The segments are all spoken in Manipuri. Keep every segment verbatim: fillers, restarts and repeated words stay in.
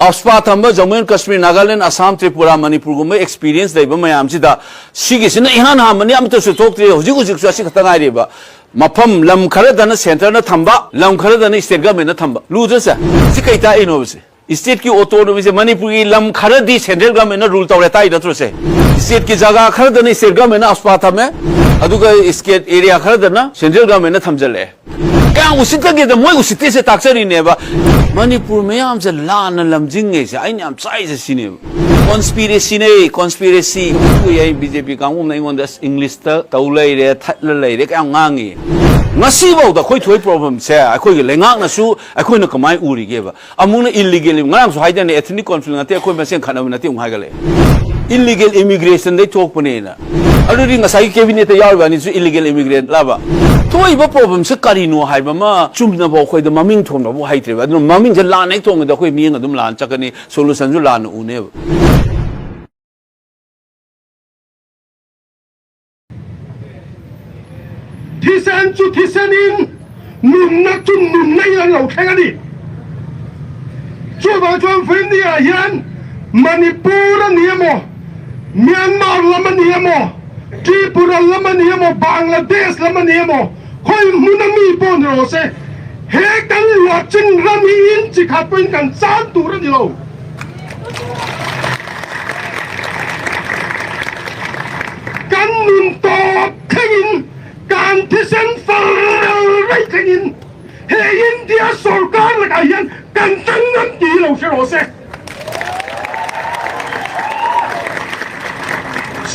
ꯑꯞꯁꯄꯥ ꯊꯝꯕ ꯖꯝꯃꯨ ꯑꯦꯟ ꯀꯥꯁꯃꯤꯔ, ꯅꯥꯒꯥꯂꯦꯟ, ꯑꯁꯥꯝ, ꯇ꯭ꯔꯤꯄꯨꯔꯥ, ꯃꯅꯤꯄꯨꯔꯒꯨꯝꯕ ꯑꯦꯛꯁꯄꯤꯔꯤꯌꯦꯟꯁ ꯂꯩꯕ ꯃꯌꯥꯝꯁꯤꯗ ꯁꯤꯒꯤꯁꯤꯅ ꯏꯍꯥꯟ ꯍꯥꯟꯕꯅꯤ, ꯑꯃꯠꯇꯁꯨ ꯊꯣꯛꯇ꯭ꯔꯤ, ꯍꯧꯖꯤꯛ ꯍꯧꯖꯤꯛꯁꯨ ꯑꯁꯤ ꯈꯛꯇ ꯉꯥꯏꯔꯤꯕ꯫ ꯃꯐꯝ ꯂꯝ ꯈꯔꯗꯅ ꯁꯦꯟꯇꯔꯅ ꯊꯝꯕ, ꯂꯝ ꯈꯔꯗꯅ ꯁ꯭ꯇꯦꯠ ꯒꯃꯦꯟꯅ ꯊꯝꯕ꯫ ꯂꯨꯗ꯭ꯔꯁꯦ? ꯁꯤ ꯀꯩ ꯇꯥꯛꯏꯅꯣꯕꯁꯦ? ꯁ꯭ꯇꯦꯠꯀꯤ ꯑꯣꯇꯣꯅꯣꯃꯤꯁꯦ ꯃꯅꯤꯄꯨꯔꯒꯤ ꯂꯝ ꯈꯔꯗꯤ ꯁꯦꯟꯇ꯭ꯔꯦꯜ ꯒꯃꯦꯟꯅ ꯔꯨꯜ ꯇꯧꯔꯦ ꯇꯥꯛꯏ ꯅꯠꯇ꯭ꯔꯣ ꯁꯦ? ꯁ꯭ꯇꯦꯠꯀꯤ ꯖꯒꯥ ꯈꯔꯗꯅ ꯁ꯭ꯇꯦꯠ ꯒꯃꯦꯟꯅ ꯑꯞꯁꯄꯥ ꯊꯝꯃꯦ, ꯑꯗꯨꯒ ꯁ꯭ꯇꯦꯠ ꯑꯦꯔꯤꯌꯥ ꯈꯔꯗꯅ ꯁꯦꯟꯇ꯭ꯔꯦꯜ ꯒꯃꯦꯟꯅ ꯊꯝꯖꯜꯂꯛꯑꯦ꯫ ꯀꯌꯥꯝ ꯎꯁꯤꯠꯇꯒꯦꯗ, ꯃꯣꯏ ꯎꯁꯤꯠꯇꯦꯁꯦ ꯇꯥꯛꯆꯔꯤꯅꯦꯕ꯫ ꯃꯅꯤꯄꯨꯔ ꯃꯌꯥꯝꯁꯦ ꯂꯥꯟꯅ ꯂꯝꯖꯤꯡꯉꯩꯁꯦ ꯑꯩꯅ ꯌꯥꯝ ꯆꯥꯏꯁꯦ ꯁꯤꯅꯦꯕ꯫ ꯀꯣꯟꯁꯄꯤꯔꯦꯁꯤꯅꯦ, ꯀꯣꯟꯁꯄꯤꯔꯦꯁꯤ꯫ ꯑꯩ ꯕꯤ ꯖꯦ ꯄꯤ ꯀꯥꯡꯕꯨꯅ ꯑꯩꯉꯣꯟꯗ ꯑꯁ ꯏꯪꯂꯤꯁꯇ ꯇꯧ ꯂꯩꯔꯦ, ꯊꯠꯂ ꯂꯩꯔꯦ, ꯀꯌꯥꯝ ꯉꯥꯡꯉꯤ꯫ ꯉꯁꯤꯐꯥꯎꯗ ꯑꯩꯈꯣꯏ ꯊꯣꯛꯏ ꯄ꯭ꯔꯣꯕ꯭ꯂꯦꯝꯁꯦ ꯑꯩꯈꯣꯏꯒꯤ ꯂꯩꯉꯥꯛꯅꯁꯨ ꯑꯩꯈꯣꯏꯅ ꯀꯃꯥꯏꯅ ꯎꯔꯤꯒꯦꯕ? ꯑꯃꯨꯛꯅ ꯏꯜꯂꯤꯒꯦꯜ, ꯉꯔꯥꯡꯁꯨ ꯍꯥꯏꯗꯅ ethnic conflict ꯅꯠꯇꯦ, ꯑꯩꯈꯣꯏ ꯃꯁꯦꯟ ꯈꯠꯅꯕ ꯅꯠꯇꯦ ꯑꯃꯨꯛ ꯍꯥꯏꯒꯠꯂꯛꯑꯦ꯫ ꯏꯜꯂꯤꯒꯦꯜ ꯏꯃꯤꯒ꯭ꯔꯦꯁꯟꯗꯩ ꯊꯣꯛꯄꯅꯦꯅ꯫ ꯑꯗꯨꯗꯤ ꯉꯁꯥꯏꯒꯤ ꯀꯦꯕꯤꯅꯦꯠꯇ ꯌꯥꯎꯔꯤꯕ ꯑꯅꯤꯁꯨ ꯏꯜꯂꯤꯒꯦꯜ ꯏꯃꯤꯒ꯭ꯔꯦꯟꯠ ꯂꯕ? ꯊꯣꯛꯏꯕ ꯄ꯭ꯔꯣꯕ꯭ꯂꯦꯝꯁꯦ ꯀꯔꯤꯅꯣ ꯍꯥꯏꯕ ꯑꯃ ꯆꯨꯝꯅꯐꯥꯎ ꯑꯩꯈꯣꯏꯗ ꯃꯃꯤꯡ ꯊꯣꯟꯕꯐꯥꯎ ꯍꯩꯇ꯭ꯔꯦꯕ꯫ ꯑꯗꯨꯅ ꯃꯃꯤꯡꯁꯦ ꯂꯥꯟꯅ ꯍꯦꯛ ꯊꯣꯟꯕꯗ ꯑꯩꯈꯣꯏ ꯃꯤꯠꯌꯦꯡ ꯑꯗꯨꯝ ꯂꯥꯟꯅ ꯆꯠꯀꯅꯤ, ꯁꯣꯂꯨꯁꯟꯁꯨ ꯂꯥꯟꯅ ꯎꯅꯦꯕ꯫ ꯊꯤꯁꯦꯟꯁꯨ ꯊꯤꯁꯦꯟꯏꯟ, ꯅꯨꯝꯅꯁꯨ ꯅꯨꯝꯅꯩꯅ ꯂꯧꯁꯦꯡꯒꯅꯤ꯫ ꯆꯨꯕ ꯆꯨꯝ ꯐꯤꯝꯗꯤ ꯑꯍꯤꯌꯥꯟ, ꯃꯅꯤꯄꯨꯔ ꯑꯅꯤ ꯑꯃꯣ, ꯃ꯭ꯌꯥꯟꯃꯥꯔ ꯂꯝ ꯑꯅꯤ ꯑꯃꯣ, ꯇ꯭ꯔꯤꯄꯨꯔꯥ ꯂꯝ ꯑꯅꯤ ꯑꯃꯣ, ꯕꯪꯒ꯭ꯂꯥꯗꯦꯁ ꯂꯝ ꯑꯅꯤ ꯑꯃꯣ, ꯈꯣꯏ ꯃꯨꯅ ꯃꯤ ꯄꯣꯟꯗ꯭ꯔꯣꯁꯦ꯫ ꯍꯦꯛꯇ ꯂꯨꯋꯥꯆꯤꯡ ꯔꯝꯍꯤ ꯏꯟ ꯆꯤꯈꯥꯠꯄ ꯏꯟ ꯀꯟ ꯆꯥꯟ ꯇꯨꯔꯗꯤ ꯂꯧ꯫ ꯀꯟ ꯅꯨꯡ ꯇꯣꯞ ꯈꯩꯏꯟ, ꯀꯥꯟ ꯊꯤꯁꯟ ꯐꯔꯔꯩ ꯈꯩꯏꯟ, ꯍꯦ ꯏꯟꯗꯤꯌꯥ ꯁꯔꯀꯥꯔ ꯂꯒꯥꯏꯌꯟ ꯀꯟꯇꯪ ꯉꯝꯗꯤ ꯂꯧꯁꯤꯔꯣꯁꯦ꯫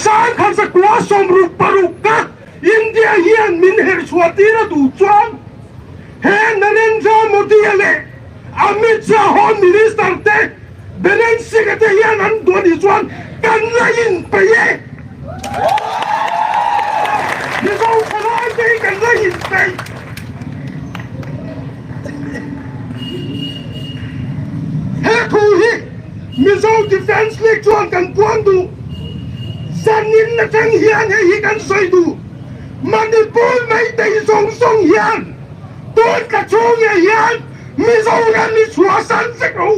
ꯁꯥ ꯈꯟ ꯁ ꯀ꯭ꯋꯥ ꯁꯣꯝ ꯔꯨꯛ ꯄꯔꯨꯛ ꯀ ꯏꯟꯗꯤꯌꯥ ꯍꯤꯌꯟ ꯃꯤꯟ ꯍꯦꯔ ꯁ꯭ꯋꯥꯇꯤꯔ ꯗꯨ ꯆ꯭ꯋꯥꯟ꯫ ꯍꯦ ꯅꯔꯦꯟꯗ꯭ꯔ ꯃꯣꯗꯤ ꯑꯂꯦ, ꯑꯃꯤꯠ ꯁꯥ ꯍꯣꯝ ꯃꯤꯅꯤꯁꯇꯔ ꯇꯦ, ꯕꯤꯔꯦꯟ ꯁꯤꯡꯍ ꯇꯦ ꯍꯤꯌꯟ ꯑꯟ ꯗꯣꯅꯤ ꯆ꯭ꯋꯥꯟ ꯀꯟ ꯂꯥꯏꯟ ꯄꯩꯌꯦ꯫ ꯃꯤꯖꯧ ꯁꯂꯥꯏ ꯇꯦ ꯀꯟ ꯂꯥꯏꯟ ꯄꯩ꯫ ꯍꯦ ꯊꯨ ꯍꯤ, ꯃꯤꯖꯧ ꯗꯤꯐꯦꯟꯁ ꯂꯤꯛ ꯆ꯭ꯋꯥꯟ ꯀꯟ ꯀ꯭ꯋꯥꯟ ꯗꯨ꯫ ꯆꯥꯅꯤꯡꯅ ꯆꯪ ꯍꯤꯌꯥꯟ ꯍꯦ ꯍꯤ ꯀꯟ ꯁꯣꯏꯗꯨ꯫ ꯃꯅꯤꯄꯨꯔ ꯃꯩꯇꯩ ꯁꯣꯡ ꯁꯣꯡ ꯍꯤꯌꯥꯟ꯫ ꯇꯣꯠ ꯀ ꯁꯣꯡ ꯍꯦ ꯍꯤꯌꯥꯟ꯫ ꯃꯤꯖꯧ ꯔ ꯃꯤ ꯁ꯭ꯋꯥ ꯁꯟ ꯆꯀ꯭ꯔꯧ꯫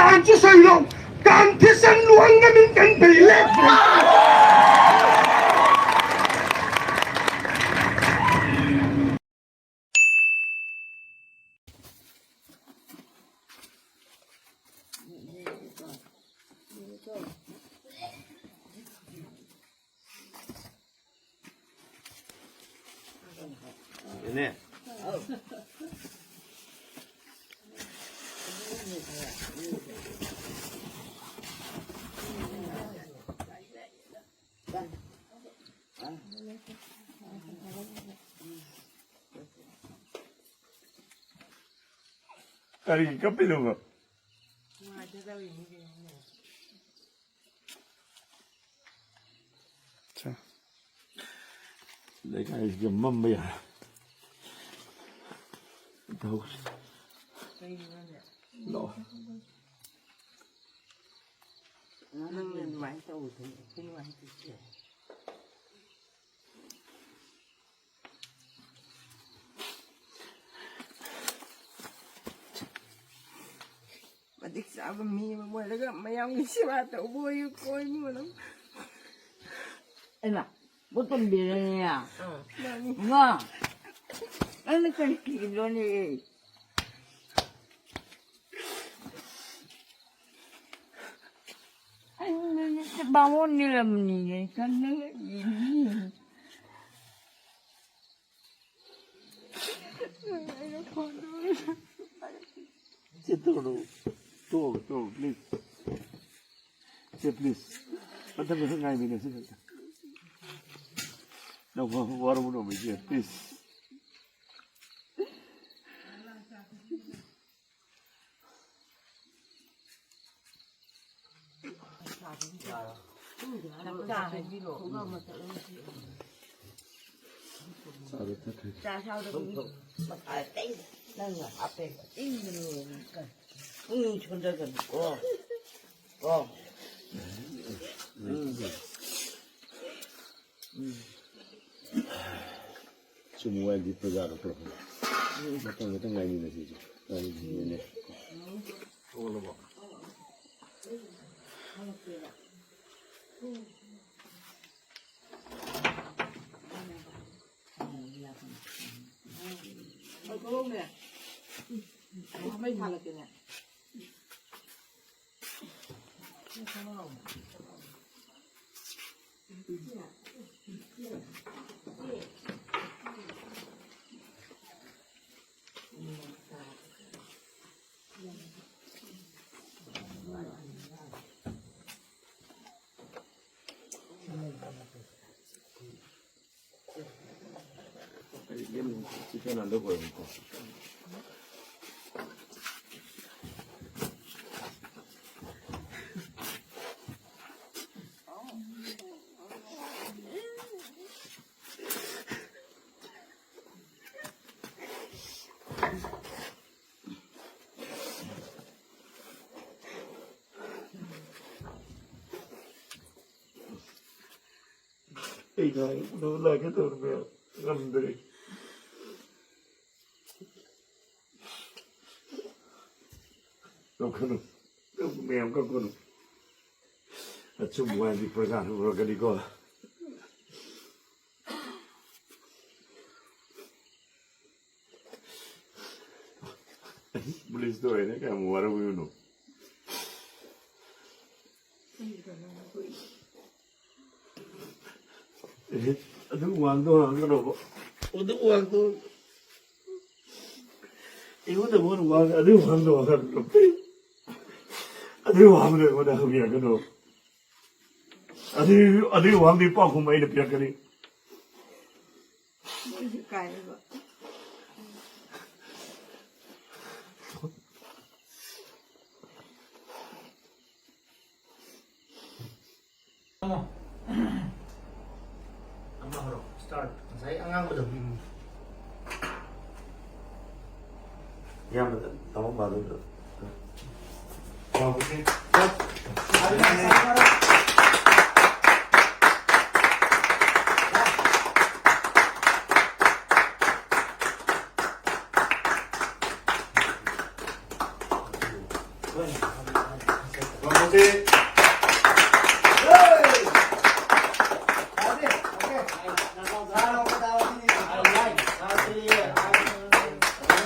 ꯀꯥꯟꯁꯨ ꯁꯣꯏꯔꯣ, ꯀꯥꯟ ꯊꯤꯁꯟ ꯂꯨꯍꯪꯒ ꯃꯤꯡ ꯀꯟ ꯐꯩ ꯂꯦꯞ꯫ ꯀꯔꯤꯒꯤ ꯀꯞꯄꯤꯅꯣꯕ? ꯂꯩꯀꯥꯏꯁꯤꯗ ꯃꯝꯕ ꯌꯥꯔꯦ꯫ ꯇꯧꯔꯤꯁꯦ꯫ ꯂꯥꯛꯑꯣ꯫ ꯅꯪꯅ ꯑꯗꯨꯃꯥꯏꯅ ꯇꯧꯕꯗꯨꯅꯦ ꯑꯩꯈꯣꯏ ꯅꯨꯡꯉꯥꯏꯇ꯭ꯔꯤꯁꯦ꯫ ꯃꯇꯤꯛ ꯆꯥꯕ ꯃꯤ ꯑꯃ ꯑꯣꯏꯔꯒ ꯃꯌꯥꯝꯒꯤ ꯁꯦꯕꯥ ꯇꯧꯕ ꯑꯣꯏꯌꯨꯀꯣ ꯏꯃꯨꯡ ꯃꯅꯨꯡ꯫ ꯑꯩꯅ ꯄꯣꯠ ꯇꯝꯕꯤꯔꯅꯤ꯫ ꯃꯥꯅꯤ꯫ ꯉꯥ꯫ ꯑꯩꯅ ꯀꯔꯤ ꯀꯤꯗꯣꯏꯅꯦ? ꯑꯩꯅ ꯕꯥꯃꯣꯟ ꯅꯤꯔꯝꯅꯤꯅꯦ ꯈꯟꯗꯅ ꯌꯦꯡꯉꯤ꯫ ꯆꯦ, ꯇꯣꯛꯑꯣ, ꯇꯣꯛꯑꯣ, ꯇꯣꯛꯑꯣ, please. ꯆꯦ, please. ꯃꯊꯪ, ꯃꯊꯪ ꯉꯥꯏꯃꯤꯟꯅꯁꯤ ꯈꯛꯇ꯫ ꯅꯪ ꯋꯥ-, ꯋꯥꯔꯧꯅꯣꯃꯤ, ꯆꯦ, please꯫ ꯁꯨꯝ ꯋꯥꯏꯜꯗꯤ ꯄ꯭ꯔꯖꯥꯒ ꯄꯨꯔꯛꯄꯗꯣ꯫ ꯃꯊꯪ ꯃꯊꯪ ꯉꯥꯏꯃꯤꯟꯅꯁꯤꯁꯦ꯫ ꯉꯥꯏꯃꯤꯟꯅꯁꯤꯅꯦ꯫ ꯊꯣꯛꯂꯕꯣ? ꯃꯩ ꯊꯥꯜꯂꯛꯀꯦꯅꯦ꯫ ꯑꯩ ꯉꯥꯏꯕꯗ ꯂꯥꯛꯀꯦ ꯇꯧꯔꯝꯃꯦ, ꯉꯝꯗ꯭ꯔꯦ꯫ ꯀꯞꯀꯅꯨ, ꯃꯌꯥꯝ ꯀꯞꯀꯅꯨ꯫ ꯑꯆꯨꯝꯕ ꯍꯥꯏꯗꯤ ꯄ꯭ꯔꯖꯥꯅ ꯎꯔꯛꯀꯅꯤꯀꯣ꯫ ꯄꯨꯂꯤꯁꯇ ꯑꯣꯏꯔꯦ, ꯀꯌꯥꯝ ꯋꯥꯔꯧꯕꯤꯕꯅꯣ꯫ ꯑꯦ, ꯑꯗꯨ ꯋꯥꯡꯗꯣ ꯍꯥꯡꯒꯅꯣꯕ꯫ ꯑꯗꯨ ꯋꯥꯡꯗꯣ꯫ ꯑꯩꯉꯣꯟꯗ ꯃꯣꯏꯅ ꯋꯥꯡ-, ꯑꯗꯨ ꯋꯥꯡꯗꯣ ꯍꯥꯡꯒꯅꯣ꯫ ꯑꯗꯨ ꯋꯥꯡꯗꯣ ꯑꯩꯉꯣꯟꯗ ꯍꯪꯕꯤꯔꯛꯀꯅꯣ꯫ ꯑꯗꯨ, ꯑꯗꯨꯒꯤ ꯋꯥꯍꯪꯗꯤ ꯄꯥꯎꯈꯨꯝ ꯑꯩꯅ ꯄꯤꯔꯛꯀꯅꯤ꯫ ꯃꯣꯏꯁꯨ ꯏꯀꯥꯏꯌꯦꯕ꯫ ꯑꯃ ꯍꯧꯔꯣ, start. ꯉꯁꯥꯏ ꯑꯉꯥꯡꯕꯗꯣ꯫ ꯎꯝ꯫ ꯏꯌꯥꯝꯕꯗ ꯇꯥꯃꯣ ꯃꯥꯗꯨꯗ꯫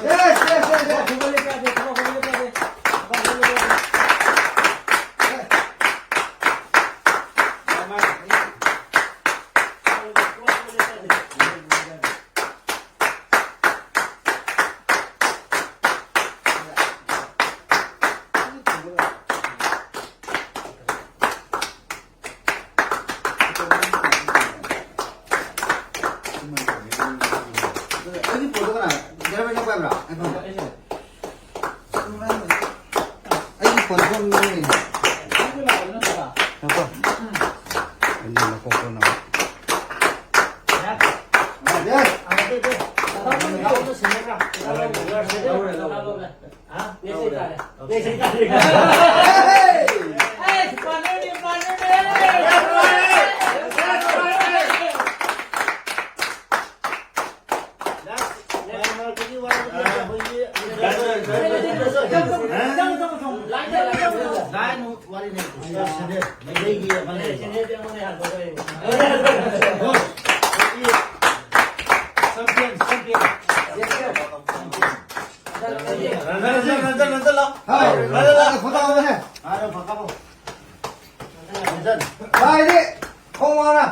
Yes, yes, yes, yes. ꯑꯩꯒꯤ ꯐꯣꯟꯗꯣ ꯀꯅꯥ? ꯗ꯭ꯔꯥꯏꯚꯔꯅ ꯄꯥꯏꯕ꯭ꯔꯥ? ꯑꯩꯒꯤ ꯐꯣꯟ ꯐꯣꯟ ꯂꯧꯔꯤꯅꯦ꯫ ꯉꯥꯏꯈꯣ꯫ ꯑꯩꯅ ꯃꯀꯣꯛ ꯇꯣꯟꯅꯕ꯫ ꯍꯥꯏꯗꯤ ꯈꯣꯡ ꯋꯥꯅ꯫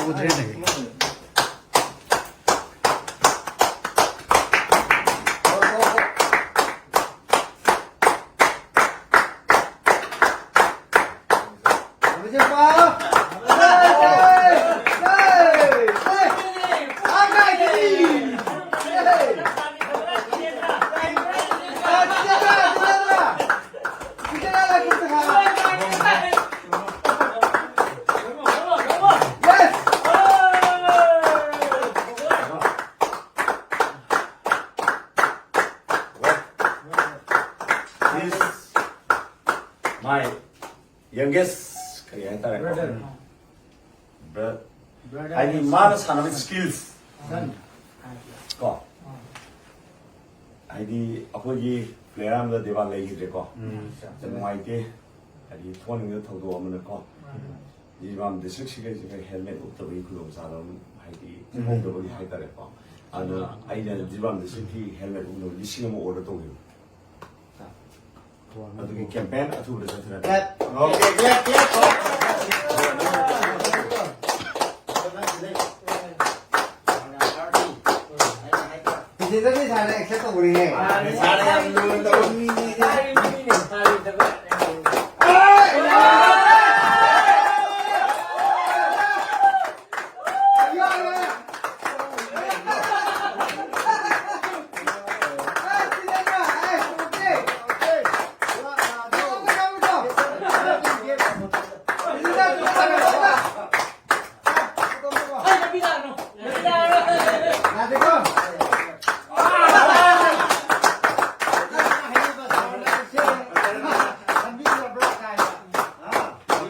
ꯎꯗ꯭ꯔꯦꯅꯦ꯫ My youngest, ꯀꯔꯤ ꯍꯥꯏꯇꯥꯔꯦ? Brother. Bro-, Brother. ꯍꯥꯏꯗꯤ ꯃꯥꯅ ꯁꯥꯟꯅꯕ skills. Son. ꯀꯣ, ꯍꯥꯏꯗꯤ ꯑꯩꯈꯣꯏꯒꯤ player ꯑꯃꯗ ꯗꯦꯕꯥ ꯂꯩꯈꯤꯗ꯭ꯔꯦꯀꯣ꯫ ꯌꯥꯝ ꯅꯨꯡꯉꯥꯏꯇꯦ꯫ ꯍꯥꯏꯗꯤ ꯊꯣꯛꯍꯟꯅꯤꯡꯗꯕ ꯊꯧꯗꯣꯛ ꯑꯃꯅꯀꯣ꯫ ꯖꯤꯔꯤꯕꯥꯝ district ꯁꯤꯒꯩꯁꯤꯒ helmet ꯎꯞꯇꯕꯒꯤ ꯈꯨꯗꯣꯡꯆꯥꯗꯕ ꯑꯃ, ꯍꯥꯏꯗꯤ ꯎꯞꯍꯧꯗꯕꯒꯤ ꯍꯥꯏꯇꯥꯔꯦꯀꯣ꯫ ꯑꯗꯨꯅ ꯑꯩꯅ ꯖꯤꯔꯤꯕꯥꯝ district ꯀꯤ helmet ꯎꯞꯅꯕ ꯂꯤꯁꯤꯡ ꯑꯃ order ꯇꯧꯈꯤꯕ꯫ ꯑꯗꯨꯒꯤ campaign ꯑꯊꯨꯕꯗ ꯆꯠꯊꯔꯛꯀꯦ꯫ Clap. Okay, clap, clap. ꯏꯆꯦꯗꯗꯤ ꯁꯥꯔꯅ accept ꯇꯧꯈ꯭ꯔꯦꯍꯦ꯫ ꯁꯥꯔ ꯌꯥꯝ ꯂꯨꯅ ꯇꯧꯕ ꯃꯤꯅꯤꯅꯦ꯫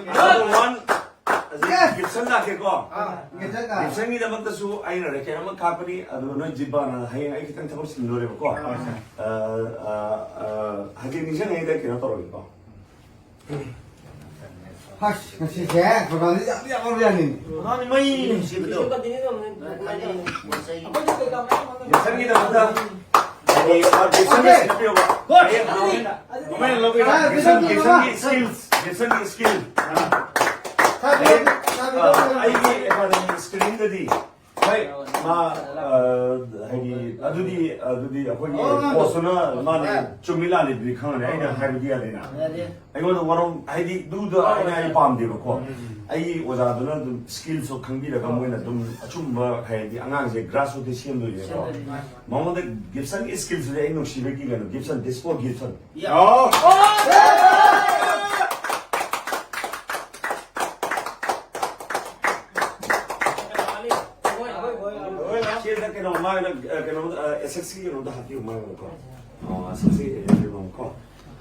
Number one, ꯑꯁꯤ Yes. Gibson ꯂꯥꯛꯀꯦꯀꯣ꯫ ꯒꯤꯇꯔꯒ꯫ Gibson ꯒꯤꯗꯃꯛꯇꯁꯨ ꯑꯩꯅ racket ꯑꯃ ꯀꯥꯞꯄꯅꯤ, ꯑꯗꯨꯒ ꯅꯣꯏ ꯖꯤꯕꯥꯅ ꯍꯌꯦꯡ ꯑꯩ ꯈꯤꯇꯪ ꯊꯕꯛ ꯆꯤꯟꯗꯣꯔꯦꯕꯀꯣ꯫ ꯑ, ꯑ, ꯑ, ꯍꯧꯖꯤꯛ ꯅꯤꯡꯁꯤꯡꯉꯩꯗ ꯀꯩꯅꯣ ꯇꯧꯔꯒꯦꯀꯣ꯫ ꯍꯁ, ꯉꯁꯤꯁꯦ program ꯁꯤ ꯌꯥꯝ ꯌꯥꯝ ꯌꯥꯝꯃꯤꯅꯦ꯫ ꯃꯥꯅꯤ, ꯃꯩꯅꯤ ꯁꯤꯕꯗꯣ꯫ Continue ꯇꯧꯕꯅꯦ꯫ Gibson ꯒꯤꯗꯃꯛꯇ ꯍꯥꯏꯗꯤ, ꯑ, Gibson ꯒꯤ ꯁꯤꯟꯅꯕꯤꯌꯣꯕ꯫ ꯍꯌꯦꯡ ꯍꯌꯦꯡ ꯃꯃꯥꯏꯅ ꯂꯧꯕꯤꯔꯣ꯫ Gibson, Gibson ꯒꯤ skills, Gibson ꯒꯤ skill꯫ ꯁꯥꯔ, ꯍꯌꯦꯡ, ꯁꯥꯔ, ꯑ, ꯑꯩꯒꯤ academy screening ꯗꯗꯤ ꯍꯣꯏ, ꯃꯥ, ꯑ, ꯍꯥꯏꯗꯤ, ꯑꯗꯨꯗꯤ, ꯑꯗꯨꯗꯤ ꯑꯩꯈꯣꯏꯒꯤ ꯑꯣ, ꯃꯥ boss ꯇꯨꯅ ꯃꯥꯅ ꯆꯨꯝꯃꯤ ꯂꯥꯜꯂꯤꯗꯨꯗꯤ ꯈꯪꯉꯅꯤ, ꯑꯩꯅ ꯍꯥꯏꯕꯗꯤ ꯌꯥꯗꯦꯅ꯫ ꯌꯥꯗꯦ꯫ ꯑꯩꯉꯣꯟꯗ ꯋꯥꯔꯧ-, ꯍꯥꯏꯗꯤ, ꯑꯗꯨꯗ ꯑꯩꯅ ꯑꯩ ꯄꯥꯝꯗꯦꯕꯀꯣ꯫ ꯑꯩꯒꯤ ꯑꯣꯖꯥꯗꯨꯅ ꯑꯗꯨꯝ skills ꯇꯣ ꯈꯪꯕꯤꯔꯒ ꯃꯣꯏꯅ ꯑꯗꯨꯝ ꯑꯆꯨꯝꯕ, ꯍꯥꯏꯗꯤ, ꯑꯉꯥꯡꯁꯦ grassroot ꯇꯩ ꯁꯦꯝꯗꯣꯏꯅꯦꯀꯣ꯫ ꯁꯦꯝꯗꯣꯏꯅꯦ꯫ ꯃꯉꯣꯟꯗ Gibson ꯒꯤ skills ꯁꯤꯗꯤ ꯑꯩ ꯅꯨꯡꯁꯤꯕꯒꯤ ꯀꯩꯅꯣ, Gibson, disco Gibson꯫ ꯌꯥ꯫ ꯁꯤꯗ ꯀꯩꯅꯣ, ꯃꯥꯒꯤꯅ, ꯑ, ꯀꯩꯅꯣ, ꯑ, S S C ꯀꯩꯅꯣꯗ ꯍꯥꯞꯄꯤꯌꯨ, ꯃꯥꯒꯤꯅꯀꯣ꯫ ꯑꯣ, S S C ꯀꯩꯅꯣꯀꯣ꯫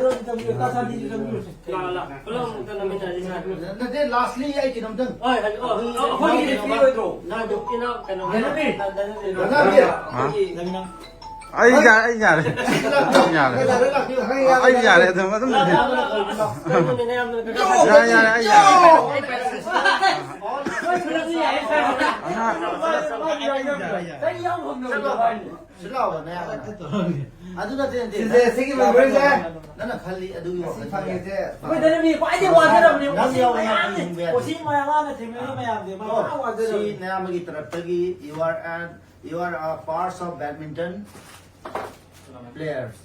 ꯍꯥꯏꯗ꯭ꯔꯣ? ꯆꯪꯕꯤꯌꯨ, ꯀꯥ ꯁꯥꯟꯇꯤꯗ ꯆꯪꯕꯤꯌꯨꯁꯦ꯫ ꯂꯥꯛꯑꯣ, ꯂꯥꯛꯑꯣ꯫ ꯄꯨꯂꯞ ꯑꯃꯨꯛꯇ ꯅꯝꯃꯤꯟꯅꯔꯁꯤ ꯁꯥꯔ꯫ ꯅꯠꯇꯦ, ꯂꯥꯁꯂꯤ ꯑꯩ ꯀꯩꯅꯣꯝꯇꯪ꯫ ꯍꯣꯏ, ꯍꯣꯏ, ꯑꯣ, ꯑꯩꯈꯣꯏ ꯑꯣ, ꯑꯩꯈꯣꯏꯒꯤꯗꯤ ꯏꯅꯥꯎ ꯐ꯭ꯔꯤ ꯑꯣꯏꯗ꯭ꯔꯣ? ꯏꯅꯥꯎ ꯀꯩꯅꯣ, ꯙꯅꯕꯤꯔ꯫ ꯙꯅꯕꯤꯔ꯫ ꯙꯅꯕꯤꯔ꯫ ꯑꯩꯈꯣꯏꯒꯤ ꯑꯩ ꯌꯥꯔꯦ, ꯑꯩ ꯌꯥꯔꯦ꯫ ꯑꯩ ꯌꯥꯔꯦ꯫ ꯑꯩ ꯌꯥꯔꯦ, ꯑꯗꯨꯝ, ꯑꯗꯨꯝ ꯌꯥꯔꯦ꯫ ꯌꯥꯔꯦ, ꯌꯥꯔꯦ, ꯑꯩ ꯌꯥꯔꯦ꯫ ꯑꯉꯥꯡ ꯁꯤ ꯂꯥꯛꯑꯣ, ꯅꯌꯥꯝꯕꯅ꯫ ꯑꯗꯨ ꯅꯠꯇꯦ, ꯅꯠꯇꯦ꯫ ꯁꯤꯁꯦ, ꯁꯤꯒꯤ ꯃꯦꯃꯣꯔꯤꯁꯦ꯫ ꯅꯪꯅ ꯈꯜꯂꯤ ꯑꯗꯨꯒꯤ ꯁꯤ ꯋꯥꯈꯜꯗꯨ ꯐꯪꯉꯤꯁꯦ꯫ ꯑꯩꯈꯣꯏ ꯙꯅꯕꯤꯔ ꯈ꯭ꯋꯥꯏꯗꯒꯤ ꯋꯥꯖꯔꯕꯅꯦ꯫ ꯅꯪ ꯀꯣꯆꯤ ꯌꯥꯎꯕ ꯃꯌꯥꯝꯅ ꯃꯌꯥꯝꯁꯦ, ꯍꯤꯡꯕ ꯌꯥꯗꯦ꯫ ꯀꯣꯆꯤ ꯃꯌꯥꯝ ꯃꯥꯅ ꯊꯦꯡꯅꯔꯤꯕ ꯃꯌꯥꯝꯁꯦ ꯃꯥ ꯀꯣ, ꯌꯥꯝ ꯋꯥꯖꯔꯕꯅꯦ꯫ ꯁꯤ ꯅꯌꯥꯝꯕꯒꯤ ꯇꯔꯞꯇꯒꯤ you are an, you are a parts of badminton players.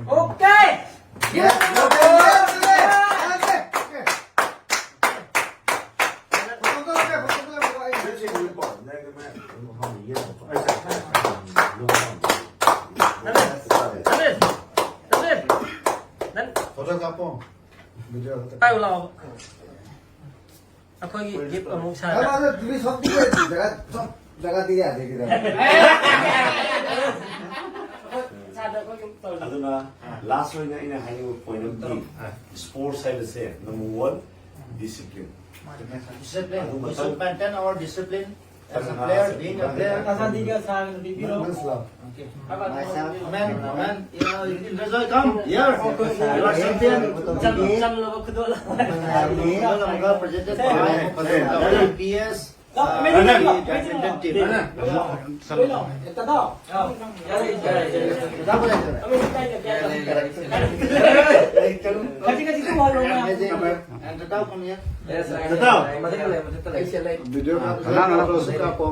Okay. Yes, okay, yes, yes, yes. ꯀꯥꯞꯄꯣ꯫ ꯚꯤꯗꯤꯑꯣ ꯈꯛꯇ ꯄꯥꯏꯌꯨ ꯂꯥꯛꯑꯣ꯫ ꯑꯩꯈꯣꯏꯒꯤ ꯒꯤꯐ ꯑꯃꯨꯛ ꯁꯥꯔ꯫ ꯀꯅꯥꯅꯣ ꯇꯨꯃꯤ ꯁꯣꯝꯗꯒꯤ ꯖꯒꯥ, ꯁꯣꯝ ꯖꯒꯥꯗꯤ ꯌꯥꯗꯦ ꯀꯩꯗꯧꯔꯦ? ꯑꯗꯨꯅ ꯂꯥꯁ ꯑꯣꯏꯅ ꯑꯩꯅ ꯍꯥꯏꯅꯤꯡꯕ ꯄꯣꯏꯟ ꯑꯃꯗꯤ, ꯁ꯭ꯄꯣꯔꯠꯁ ꯍꯥꯏꯕꯁꯦ ꯅꯝꯕꯔ ꯋꯥꯟ, ꯗꯤꯁꯤꯄ꯭ꯂꯤꯟ꯫ Discipline. ꯑꯗꯨ We should ꯃꯇꯝ maintain our discipline as a player, being a player. ꯑꯁꯥꯗꯤꯒ ꯁꯥꯡꯅ ꯄꯤꯕꯤꯔꯣ꯫ ꯅꯪ ꯁꯂꯥꯝ꯫ Okay. How about myself? Amen, amen. You know, you can enjoy. Come here. You are champion. ꯆꯠꯂꯣ, ꯆꯠꯂꯣ, ꯈꯨꯗꯣꯜ꯫ ꯈꯨꯗꯣꯜ ꯑꯃꯒ presented by P S. Video ꯀꯥꯞꯄꯣ,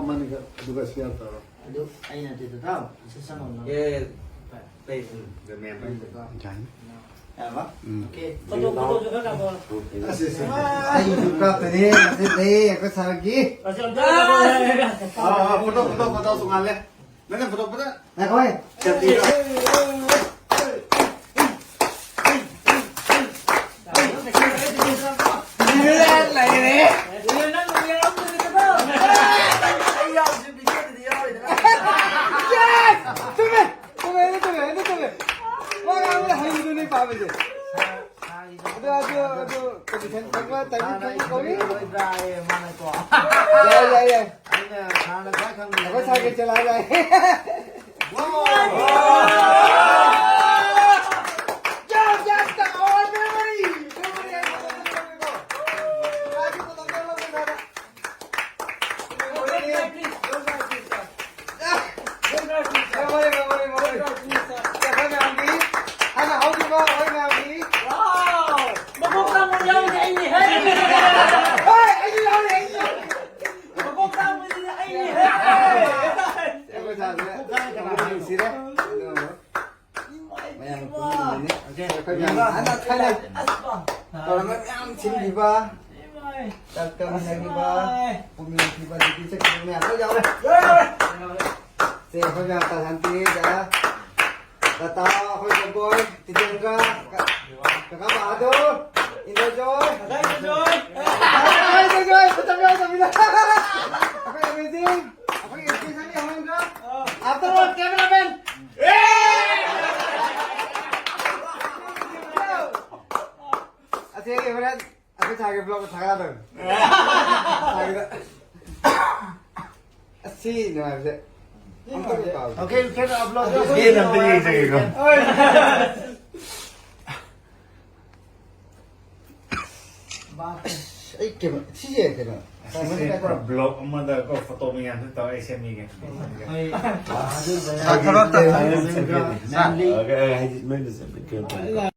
ꯑꯗꯨꯒ ꯁꯤꯌꯥꯔ ꯇꯧꯔꯣ꯫ ꯑꯗꯨ ꯑꯩꯅ ꯑꯗꯨꯗ ꯇꯥꯎ, ꯁꯤ ꯆꯪꯉꯣ ꯅꯪ꯫ ꯌꯥꯏꯅꯦ꯫ ꯌꯥꯕ? ꯎꯝ꯫ Okay. ꯐꯣꯇꯣ, ꯐꯣꯇꯣꯁꯨ ꯈꯔ ꯀꯥꯞꯄꯣ꯫ ꯑꯁ, ꯑꯁ, ꯑꯁ꯫ ꯑꯩꯁꯨ ꯀꯥꯞꯇꯣꯏꯅꯦ, ꯉꯁꯤꯗꯤ ꯑꯩꯈꯣꯏ ꯁꯥꯔꯒꯤ꯫ ꯑꯁ, ꯑꯝꯇ ꯀꯥꯞꯄꯣ꯫ ꯑꯥ, ꯑꯥ, ꯐꯣꯇꯣ, ꯐꯣꯇꯣ, ꯐꯣꯇꯣ ꯇꯣꯉꯥꯜꯂꯦ꯫ ꯅꯪꯅ ꯐꯣꯇꯣ ꯐꯖ ꯉꯥꯏꯈꯣꯍꯦ꯫ ꯂꯩꯔꯦ꯫ ꯑꯩ ꯌꯥꯎꯗ꯭ꯔꯁꯨ ꯚꯤꯗꯤꯑꯣꯗꯨꯗꯤ ꯌꯥꯎꯔꯣꯏꯗꯅ꯫ Yes! ꯆꯨꯝꯃꯦ! ꯆꯨꯝꯃꯦ, ꯑꯗꯨ ꯆꯨꯝꯃꯦ, ꯑꯗꯨ ꯆꯨꯝꯃꯦ꯫ ꯋꯥ ꯉꯥꯡꯕꯗ ꯍꯩꯕꯗꯨꯅꯦ ꯄꯥꯝꯃꯤꯁꯦ꯫ ꯑꯗꯨ, ꯑꯗꯨ, ꯑꯗꯨ, position ꯈꯪꯕ, timing ꯈꯪꯕ ꯀꯧꯏ꯫ ꯌꯥꯏ, ꯌꯥꯏ, ꯌꯥꯏ꯫ ꯑꯩꯈꯣꯏ ꯁꯥꯔꯒꯤ ꯆꯦꯂꯥ ꯌꯥꯏ꯫ ꯃꯀꯣꯛ ꯇꯥꯡꯕ ꯌꯥꯎꯔꯤꯁꯦ ꯑꯩꯅꯤ ꯍꯦ! ꯍꯣꯏ, ꯑꯩꯁꯨ ꯌꯥꯎꯔꯤ, ꯑꯩꯁꯨ ꯌꯥꯎꯔꯤ꯫ ꯃꯀꯣꯛ ꯇꯥꯡꯕꯁꯤꯗꯤ ꯑꯩꯅꯤ ꯍꯦ! ꯑꯩꯈꯣꯏ ꯁꯥꯔꯁꯦ ꯅꯨꯡꯁꯤꯔꯦ꯫ ꯃꯌꯥꯝ ꯄꯨꯟꯕꯅꯤ꯫ ꯑꯩꯈꯣꯏ ꯃꯌꯥꯝ ꯍꯥꯟꯅ ꯊꯥꯏꯅ ꯇꯧꯔꯝꯕ ꯃꯌꯥꯝ ꯁꯤꯟꯈꯤꯕ, ꯆꯥꯛ ꯆꯥꯃꯤꯟꯅꯈꯤꯕ, ꯄꯨꯛꯅꯤꯡ ꯅꯨꯡꯁꯤꯕ, ꯑꯗꯒꯤ ꯆꯠꯈꯤꯕ ꯃꯌꯥꯝ ꯂꯣꯏ ꯌꯥꯎꯔꯦ꯫ ꯁꯦ, ꯑꯩꯈꯣꯏ ꯃꯌꯥꯝ ꯇꯥꯟꯊꯣꯛꯄꯤꯔꯦꯗ꯫ ꯇꯥꯇꯥ, ꯑꯩꯈꯣꯏ ꯇꯣꯝꯕꯣꯏ, ꯇꯤꯇꯦꯟꯗ꯭ꯔ, ꯀ-, ꯀꯀꯥ ꯕꯍꯥꯗꯨꯔ, ꯏꯟꯗ꯭ꯔꯖꯣꯏ꯫ ꯀꯀꯥ ꯏꯟꯗ꯭ꯔꯖꯣꯏ꯫ ꯀꯀꯥ ꯏꯟꯗ꯭ꯔꯖꯣꯏ, ꯃꯇꯝ ꯌꯥꯎꯗꯕꯅꯤꯅ꯫ ꯑꯩꯈꯣꯏ ꯑꯦꯃꯦꯖꯤꯡ, ꯑꯩꯈꯣꯏ ꯑꯦꯁ ꯄꯤ ꯁꯅꯤ ꯍꯣꯏꯒ, ꯑꯥꯐꯇꯔ ꯑꯣꯜ ꯀꯦꯃꯦꯔꯥꯃꯦꯟ꯫ ꯑꯁꯤ ꯑꯩꯒꯤ ꯍꯣꯔꯦꯟ ꯑꯩꯈꯣꯏ ꯊꯥꯒꯤ ꯕ꯭ꯂꯣꯒ ꯊꯥꯒꯠꯂꯗꯕꯅꯤ꯫ ꯊꯥꯒꯤꯗ꯫ ꯑꯁꯤ ꯅꯨꯡꯉꯥꯏꯕꯁꯦ꯫ ꯑꯝꯇ ꯀꯥꯎꯗꯦ꯫ Okay, you can upload. ꯁꯤ ꯑꯝꯇ ꯌꯦꯡꯖꯒꯦꯀꯣ꯫ ꯑꯁ, ꯑꯩ ꯀꯩꯅꯣ, ꯁꯤꯁꯦ ꯀꯩꯅꯣ? ꯑꯁꯤꯁꯦ ꯄꯨꯔꯥ ꯕ꯭ꯂꯣꯛ ꯑꯃꯗ ꯀꯣ, ꯐꯣꯇꯣ ꯃꯌꯥꯝꯁꯦ ꯇꯧꯔ ꯑꯩ ꯁꯦꯝꯕꯤꯒꯦ꯫ ꯊꯕꯛ ꯇꯧ꯫ Okay, okay, ꯍꯥꯏꯗꯤ ꯃꯣꯏꯅ ꯆꯠꯄ ꯀꯩꯅꯣ ꯇꯧꯋꯦꯀꯣ꯫